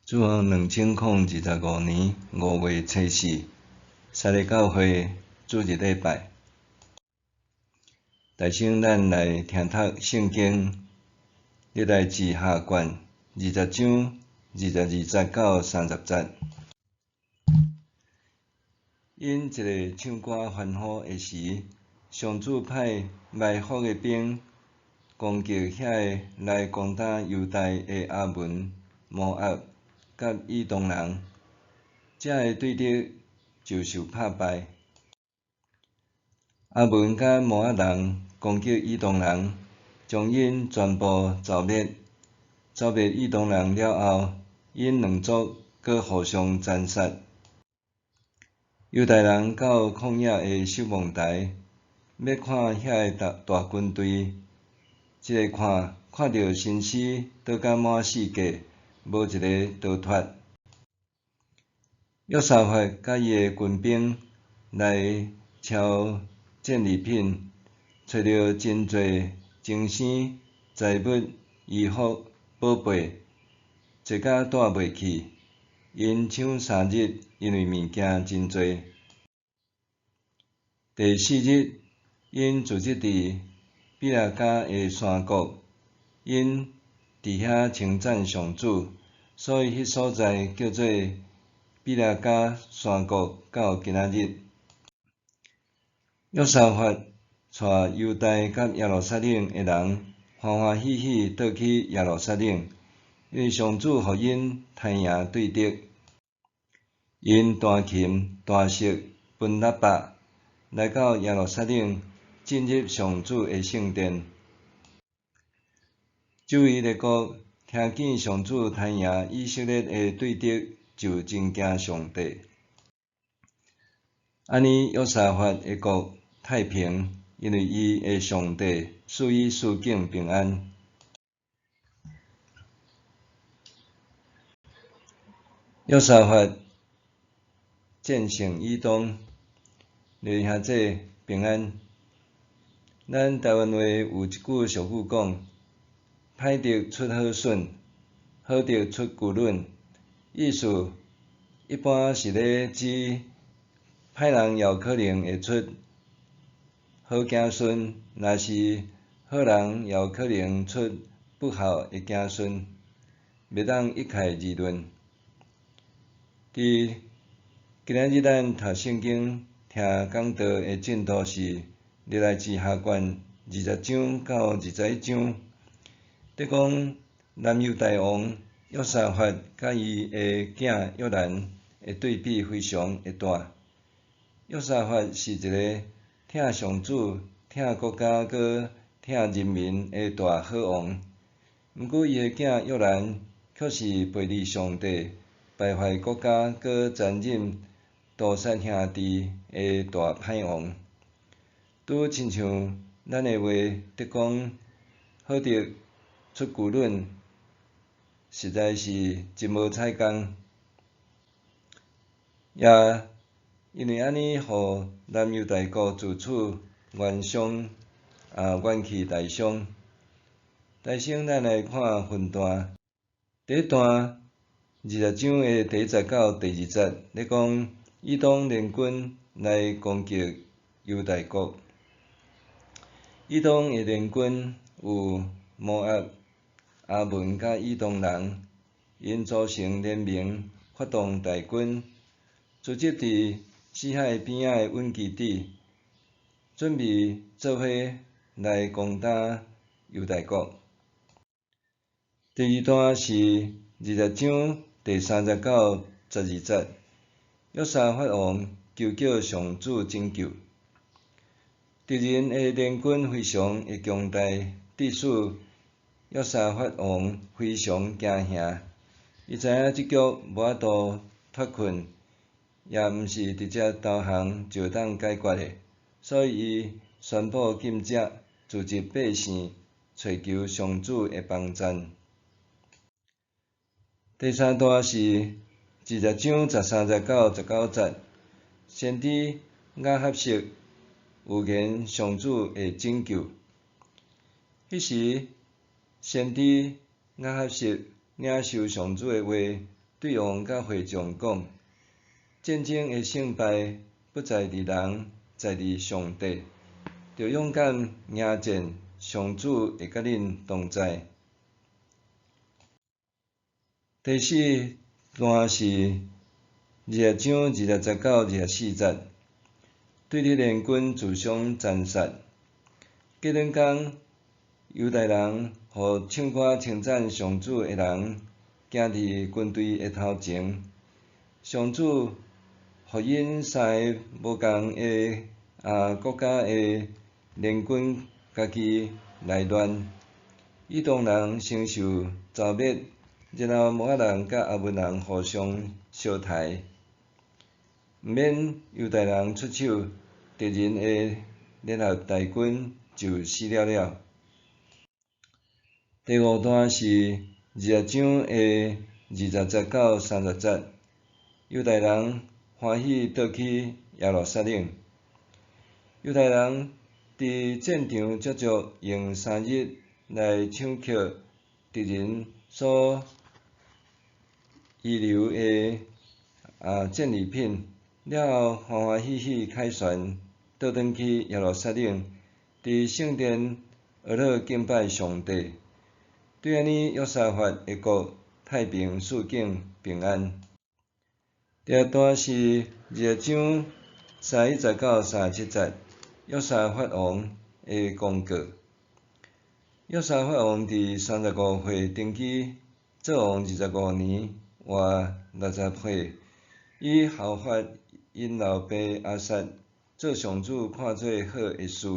主後2025年5月初四，三个教會主日禮拜。大先咱來聽讀聖經，歷代志下卷20章22節到30節。𪜶一个唱歌歡呼的時，上主派埋伏的兵攻擊遐个來攻打猶大的亞捫、摩押佮以東人，遮个對敵就受拍敗。亞捫佮摩押人攻擊以東人，將𪜶全部剿滅。剿滅以東人了後，𪜶兩族閣互相殘殺。猶大人到曠野的守望台，欲看遐个大大軍隊，一个看，看著身屍倒甲滿四界，無一个逃脫。約沙法佮伊的軍兵來抄戰利品，揣著真濟精牲、財物、衣服、寶貝，濟甲帶袂去。𪜶搶3日，因為物件真濟。第四日，𪜶聚集佇比拉迦的山谷，𪜶佇遐稱讚上主，所以彼所在叫做比拉迦山谷，到今仔日。約沙法帶猶大佮耶路撒冷的人歡歡喜喜倒去耶路撒冷，因為上主予𪜶刣贏對敵。𪜶彈琴、彈瑟、分喇叭，來到耶路撒冷，進入上主的聖殿。周圍列國聽見上主刣贏以色列的對敵，就真驚上帝。按呢，約沙法的國太平，因為伊的上帝賜伊四境平安。約沙法戰勝以東，弟兄姊平安。咱台灣話有一句俗語講：歹竹出好筍，好竹出龜卵。意思一般是咧指歹人也有可能會出好子孫，若是好人也有可能出不好的子孫，袂當一概而論。佇今仔日咱讀聖經、聽講道的進度是歷代志下卷20章到21章，咧講南猶大王約沙法佮伊的囝約蘭的對比非常的大。約沙法是一个疼上主、疼國家、閣疼人民的大好王，毋過伊的囝約蘭卻是背離上帝、敗壞國家、閣殘忍屠殺兄弟的大歹王。拄親像咱的話咧講，好竹出龜卵，實在是真無彩工。也因為按呢，予南猶大國自此元傷啊元氣大傷。首先，咱來看分段。第一段20章的第一節到第二節，咧講以東聯軍來攻擊猶大國。以東的聯軍有摩押、亞捫佮以東人，𪜶組成聯盟，發動大軍，聚集佇死海邊仔的隱基底，準備做伙來攻打猶大國。第二段是20章第3節到12節，約沙法王求叫上主拯救。敵人的聯軍非常的強大，致使約沙法王非常驚嚇。伊知影這局無法度脫困，也毋是直接投降就當解決的，所以伊宣布禁食，聚集百姓，揣求上主的幫贊。第三段是20章13節到19節，先知亞哈謝預言上主會拯救。彼時，先知亞哈謝領受上主的話，對王佮會眾講：戰爭的勝敗不在佇人，在佇上帝。著勇敢迎戰，上主會佮恁同在。第四段是20章20節到24節，對日聯軍自相殘殺。過兩工，猶大人予唱歌稱讚上主的人，行佇軍隊的頭前。上主予𪜶三個無仝的國家的聯軍家己來亂，以東人先受蹂躪，然後摩押人佮亞捫人互相相刣，毋免猶大人出手，敵人的聯合大軍就死了了。第五段是20章的20節到30節，猶大人歡喜倒去耶路撒冷。猶大人佇戰場足足用3日來搶抾敵人所遺留的戰利品，了後歡歡喜喜凱旋倒轉去耶路撒冷，佇聖殿學樂敬拜上帝。對按呢，約沙法的國太平四境平安。第六段是20章31節到37節，約沙法王的公告。約沙法王佇35歲登基，做王25年，活60歲。伊效法𪜶老爸亞撒，做上主看做好的事。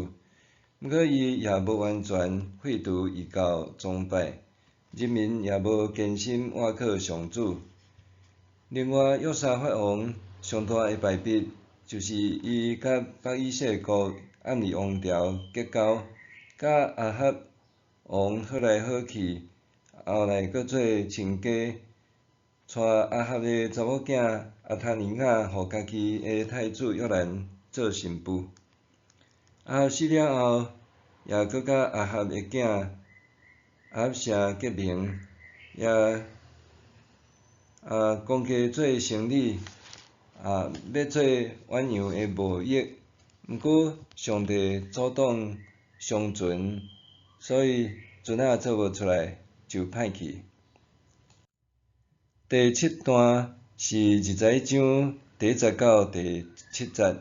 毋過伊也無完全廢除異教崇拜，人民也無堅心倚靠上主。另外，約沙法王上大的敗筆，就是伊佮北以色列國暗利王朝結交，佮亞哈王好來好去，後來閣做親家，娶亞哈的查某囝亞他利雅予家己的太子約蘭做新婦。亞哈死了後，也閣佮亞哈的囝亞哈謝結盟，也講價做生理，欲做遠洋的貿易。毋過上帝阻擋商船，所以船仔做無出來就歹去。第七段是21章第一節到第七節，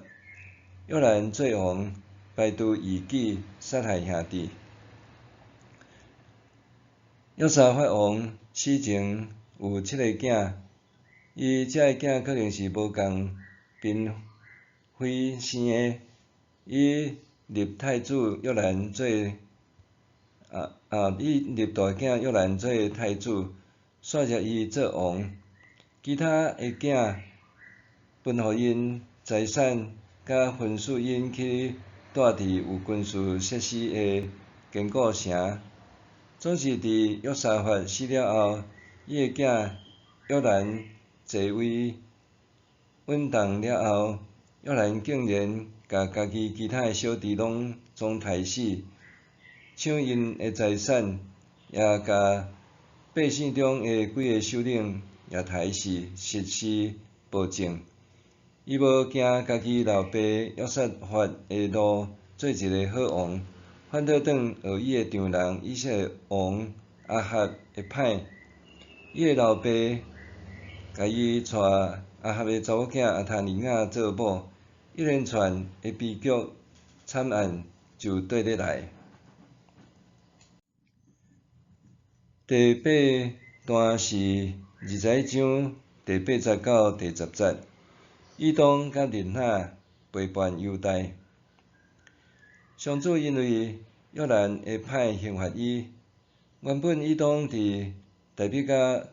約蘭做王，排除異己，殺害兄弟。約沙法王死前有七個囝，伊這个囝可能是無仝嬪妃生的。伊立太子約蘭做伊立大囝約蘭做太子，煞入伊做王。其他的囝分予𪜶財產，佮吩咐𪜶去蹛佇有軍事設施的堅固城。總是佇約沙法死了後，伊的囝約蘭坐位穩當了後，約蘭竟然共家己其他的小弟攏總刣死，搶𪜶的財產，也共百姓中的幾个首領也刣死，實施暴政。伊無行家己老爸約沙法的路，做一个好王，反倒轉學伊的丈人以色列王亞哈的歹。伊的老爸共伊娶亞哈的查某囝亞他利雅做某，一連串的悲劇慘案就綴咧來。第八段是21章第八節到第十節，以東佮利納背叛猶大。上主因為約蘭的歹刑罰伊，原本以東佇大衛佮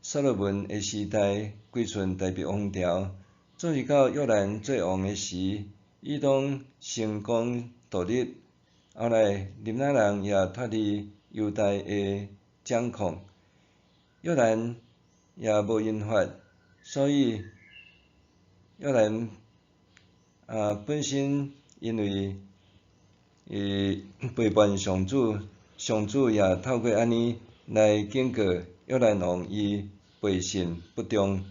所羅門的時代歸順大衛王朝，總是到約蘭做王的時，以東成功獨立。後來利納人也脫離猶大的掌控，約蘭也無刑罰，所以約蘭本身因為伊背叛上主，上主也透過按呢來警告約蘭王，伊背信不忠。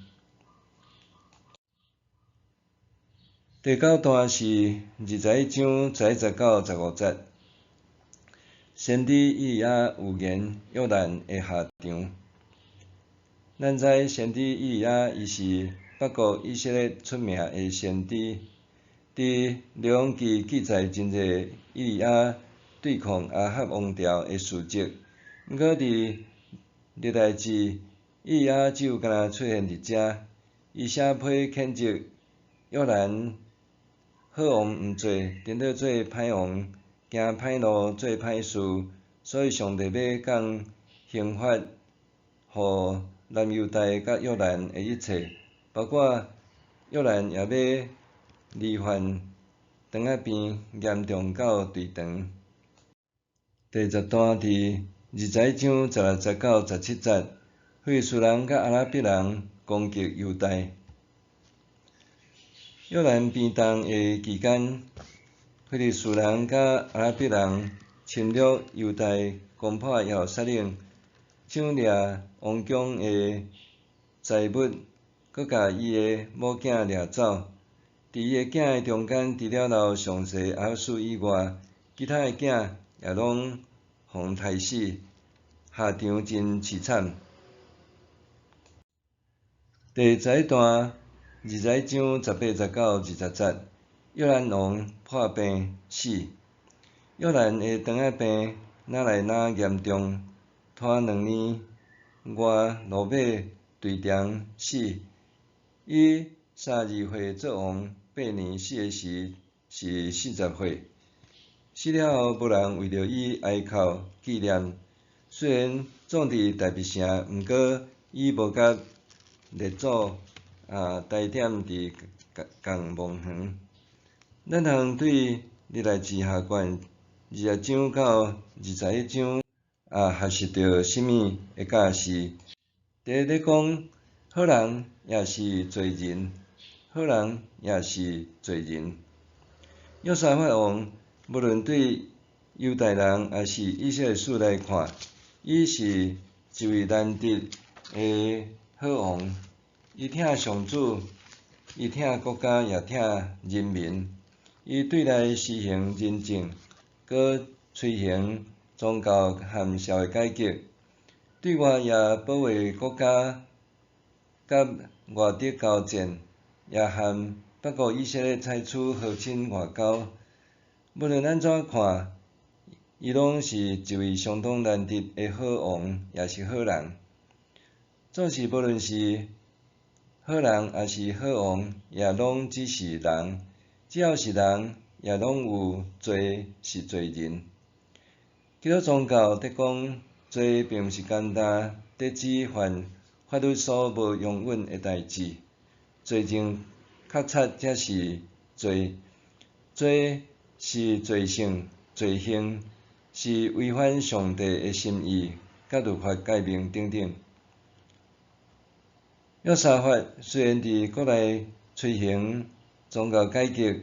第九段是21章11節到15節，先知以利亞預言約蘭的下場。咱知先知以利亞伊是北國以色列出名的先知，佇列王紀記載真濟以利亞對抗亞哈王朝的事蹟。毋過佇歷代志，以利亞只有干焦出現佇遮，伊寫批譴責約蘭好王毋做，顛倒做歹王，行歹路，做歹事，所以上帝欲降刑罰予南猶大佮約蘭的一切，包括約蘭也欲罹患腸仔病，嚴重到墜腸。第十段佇21章16節到17節，非利士人佮阿拉伯人攻擊猶大。約蘭病重的期間，非利士人佮阿拉伯人侵略猶大，攻破耶路撒冷，搶掠王宮的財物，閣共伊的某囝掠走。佇伊的囝的中間，除了老上細亞哈斯以外，其他的囝也攏予人刣死，下場真淒慘。第十一段，21章18節到20節，約蘭王破病死。約蘭的腸仔病愈來愈嚴重，拖兩年外，落尾墜腸死。伊32歲做王，8年死的時是40歲。死了後，無人為著伊哀哭紀念。雖然葬佇大衛城，毋過伊無佮列祖台點佇仝墓園。咱通對歷代志下卷20章到21章學習著啥物的教示？第一咧講，好人也是罪人，好人也是罪人。約沙法王無論對猶大人抑是以色列史來看，伊是一位難得的好王。伊疼上主，伊疼國家，也疼人民。伊對內施行仁政，閣推行宗教和社會改革，對外也保衛國家，佮外敵交戰，也和北國以色列採取和親外交。無論按怎看，伊攏是一位相當難得的好王，也是好人。總是無論是好人抑是好王，也攏只是人。只要是人，也攏有罪，是罪人。基督宗教佇講罪並毋是簡單，佇指犯法律所無容允的代誌。罪證確切才是罪。罪是罪性、罪行，是違反上帝的心意、佮律法誡命等等。約沙法雖然佇國內推行宗教改革，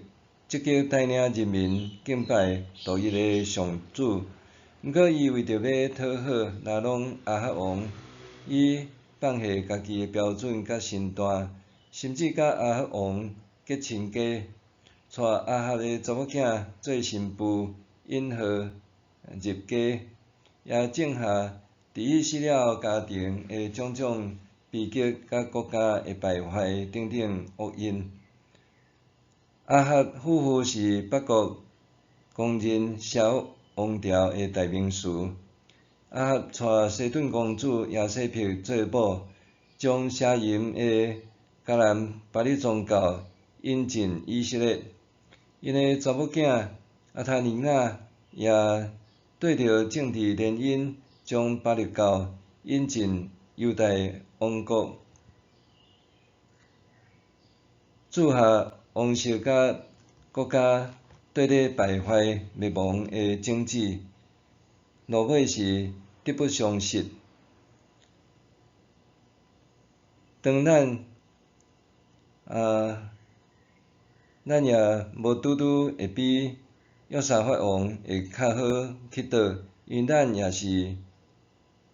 積極帶領人民敬拜獨一的上主，毋過伊為著欲討好拉攏亞哈王，伊放下家己的標準佮身段，甚至佮亞哈王結親家，娶亞哈的查某囝做新婦，引禍入家，也種下佇伊死了後家庭的種種悲劇佮國家的敗壞等等惡因。亞哈夫婦是北國公認邪惡王朝的代名詞。亞哈娶西頓公主耶洗別做某，將邪淫的迦南巴力宗教引進以色列。𪜶的查某囝亞他利雅也綴著政治聯姻，將巴力教引進猶大王國，鑄下王室佮國家綴咧敗壞滅亡的種子，落尾是得不償失。當咱啊，咱也無拄拄會比約沙法王會較好去佗，因為咱也是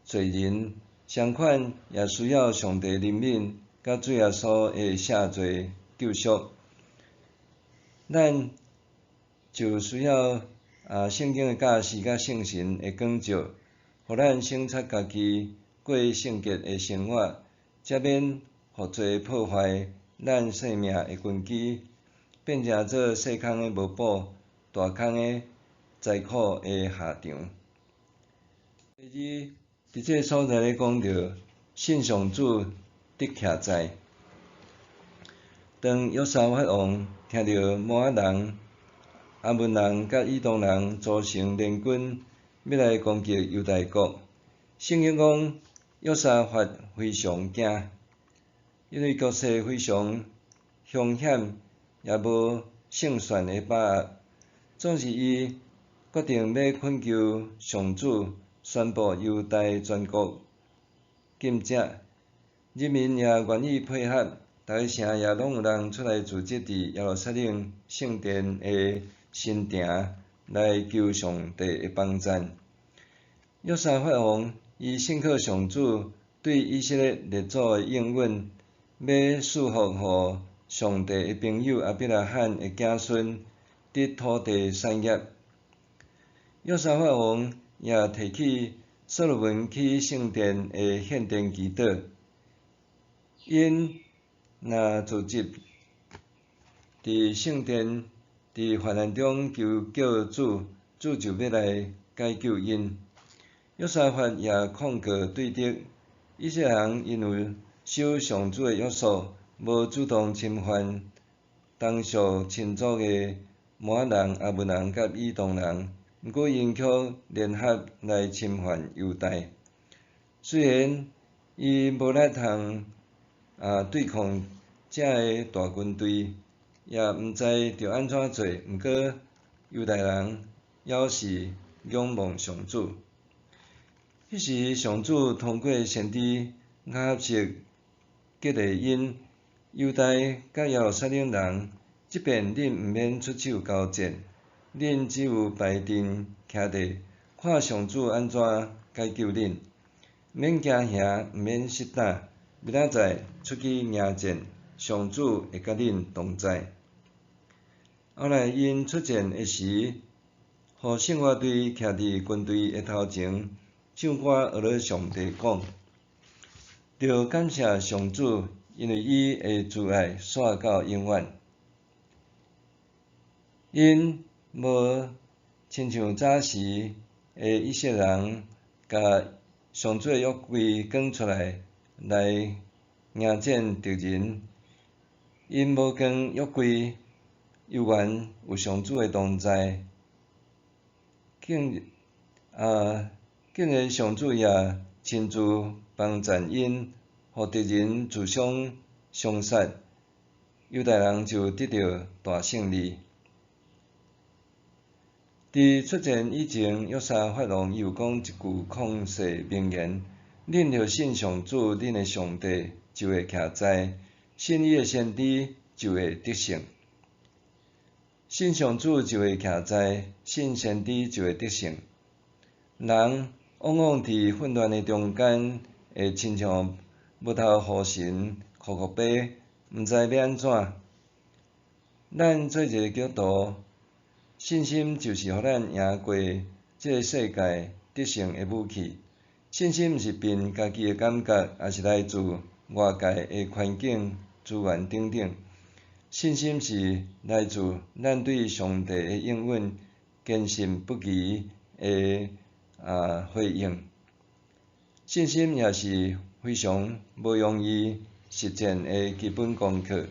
罪人，相款也需要上帝憐憫，佮主耶穌的赦罪救贖。咱就需要聖經的教示佮聖神的光照，予咱省察家己過聖潔的生活，才免予罪破壞咱生命的根基，變成做細空的無補，大空的災苦的下場。第二，佇這个所在咧講著信上主得徛在。當約沙法王聽著摩押人、亞捫人佮以東人組成聯軍，欲來攻擊猶大國，聖經講約沙法非常驚，因為局勢非常兇險，也無勝算的把握。總是伊決定欲懇求上主，宣布猶大全國禁食，人民也願意配合，逐个城也攏有人出來組織佇耶路撒冷聖殿的神埕來求上帝的幫贊。約沙法王伊信靠上主對以色列列祖的應允，欲賜福予上帝的朋友亞伯拉罕的子孫得土地產業。約沙法王也提起所羅門起聖殿的獻殿祈禱，𪜶若組織佇聖殿佇患難中求叫主，主就欲來解救𪜶。約沙法也控告對敵，以色列人因有守上主的約束，無主動侵犯同屬親族的摩押人、亞捫人佮以東人，毋過𪜶卻聯合來侵犯猶大。雖然伊無力通對抗遮个大軍隊，也毋知著按怎做，毋過猶大人猶是仰望上主。彼時上主通過先知亞哈謝激勵𪜶，猶大佮耶路撒冷人，這遍恁毋免出手交戰，恁只有排陣徛佇，看上主按怎解救恁。毋免驚嚇，毋免失膽，明仔載出去迎戰，上主會佮恁同在。後來𪜶出戰的時，予聖樂隊徛佇軍隊的頭前，唱歌學咧上帝講，著感謝上主，因為伊的慈愛續到永遠。𪜶無親像早時的以色列人，共上主的約櫃扛出來來迎戰敵人。𪜶無扛約櫃，猶原有上主的同在。竟然上主也親自幫贊𪜶，予敵人自相相殺，猶大人就得著大勝利。佇出戰以前，約沙法王伊有講一句曠世名言：恁若信上主，恁的上帝就會徛在；信伊的先知就會得勝。信上主就會徛在，信先知就會得勝。人往往佇混亂的中間，會親像無頭雨神，箍箍白，毋知欲按怎。咱做一个基督徒，信心就是予咱贏過這个世界得勝的武器。信心毋是憑家己的感覺，抑是來自外界的環境、資源等等。信心是來自咱對上帝的應允堅信不疑的回應。信心也是非常無容易實踐的基本功課。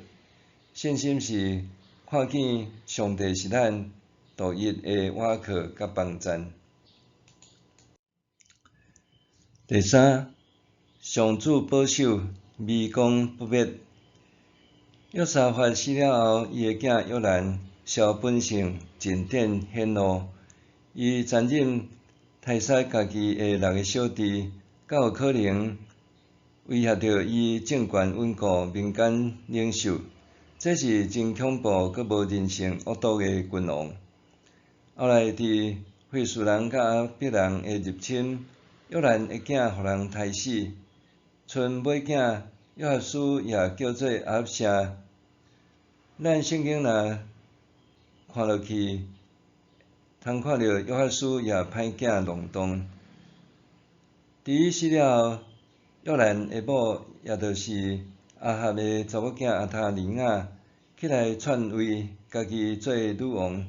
信心是看見上帝是咱獨一的倚靠佮幫贊。第三，上主保守，迷宮不滅。約沙法死了後，伊的囝約蘭潲本性進殿顯露，伊殘忍刣殺家己的六个小弟，較有可能威脅著伊政權穩固民間領袖。這是真恐怖閣無人性惡毒的君王。後來佇非利士人佮亞伯人的入侵，約蘭的囝予人刣死。賰尾囝約哈斯也叫做亞合謝。咱聖經若看落去，通看著約哈斯也歹囝弄動。佇伊死了後，約蘭的某，也就是亞合的查某囝亞他利雅，起來篡位，家己做女王，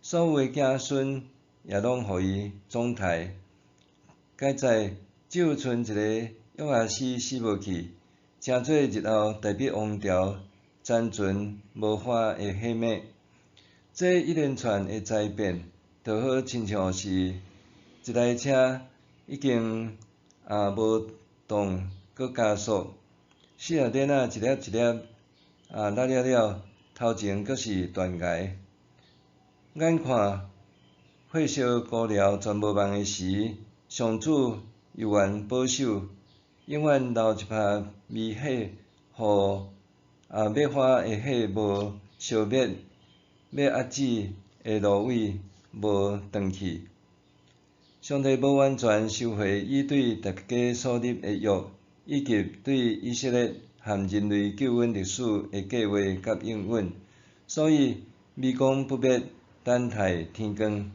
所有的子孫也攏予伊總刣。佳哉，只有賰一个約阿斯死無去，成做日後大衛王朝殘存無花的火苗。這一連串的災變，就好親像是一台車已經無動，閣加速，四粒鏈仔一粒一粒落了了，頭前閣是斷崖。眼看火燒孤寮全無望的時，上主猶原保守，永遠留一拍微火，予欲花的火無燒滅，欲壓止的蘆葦無斷去。上帝無完全收回伊對大衛家所立的約，以及對以色列和人類救恩歷史的計劃佮應允，所以微光不滅，等待天光。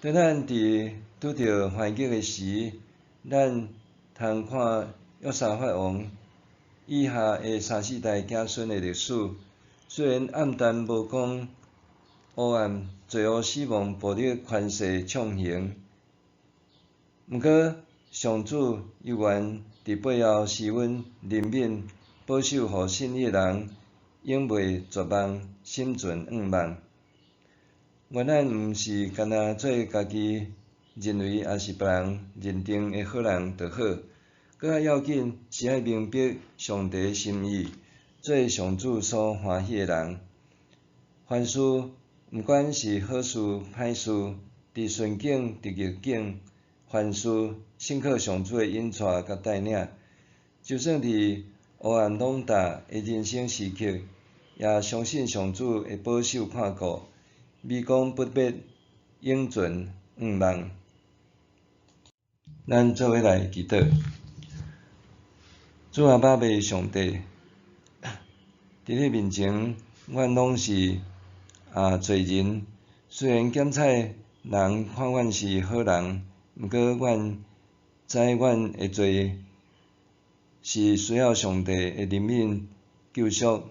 當咱佇拄著環境的時，咱通看約沙法王以下的三四代子孫的歷史，雖然暗淡無光、黑暗、罪惡、死亡、暴力、權勢暢行，毋過上主猶原佇背後施恩憐憫，保守予信伊的人永袂絕望，心存向望。願咱毋是干焦做家己認為抑是別人認定的好人就好，閣較要緊是愛明白上帝心意，做上主所歡喜的人。凡事毋管是好事歹事，佇順境佇逆境，凡事信靠上主的引帶佮帶領。就算佇黑暗籠罩的人生時刻，也相信上主會保守看顧，微光不滅，永存向望。咱做伙來祈禱。主阿爸父上帝，佇你面前，阮攏是罪人。雖然檢採人看阮是好人，毋過阮知阮的罪是需要上帝的憐憫救贖。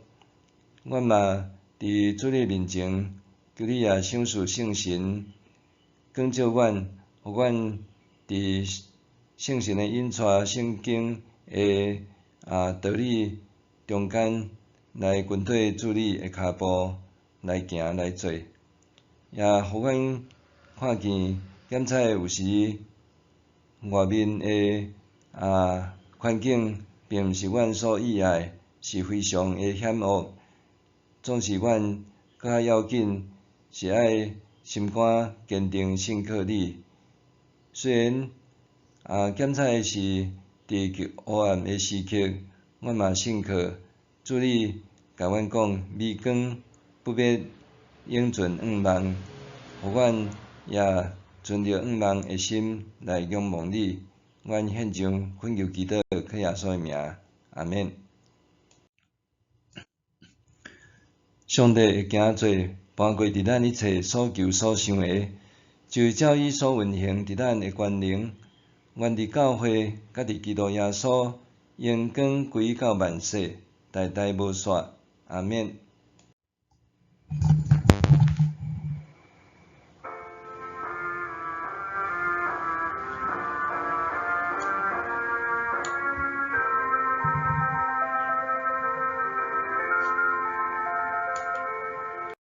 阮嘛佇主你面前，求你也賞賜聖神，光照阮，予阮佇聖神的引帶、聖經的道理中間，來跟綴主你的跤步來行來做，也予阮看見檢採有時外面的環境，並毋是阮所意愛，是非常的險惡。總是阮閣較要緊是愛心肝堅定信靠你。雖然檢採是佇極黑暗的時刻，阮嘛信靠主你共阮講，微光不滅，永存向望，予阮也存著向望的心來仰望你。阮獻上懇求祈禱，靠耶穌的名，阿免。上帝會行做搬過佇咱一切所求所想的，就是照伊所運行佇咱的權能。願佇教會佮佇基督耶穌，榮光歸到萬世，代代無煞。阿免。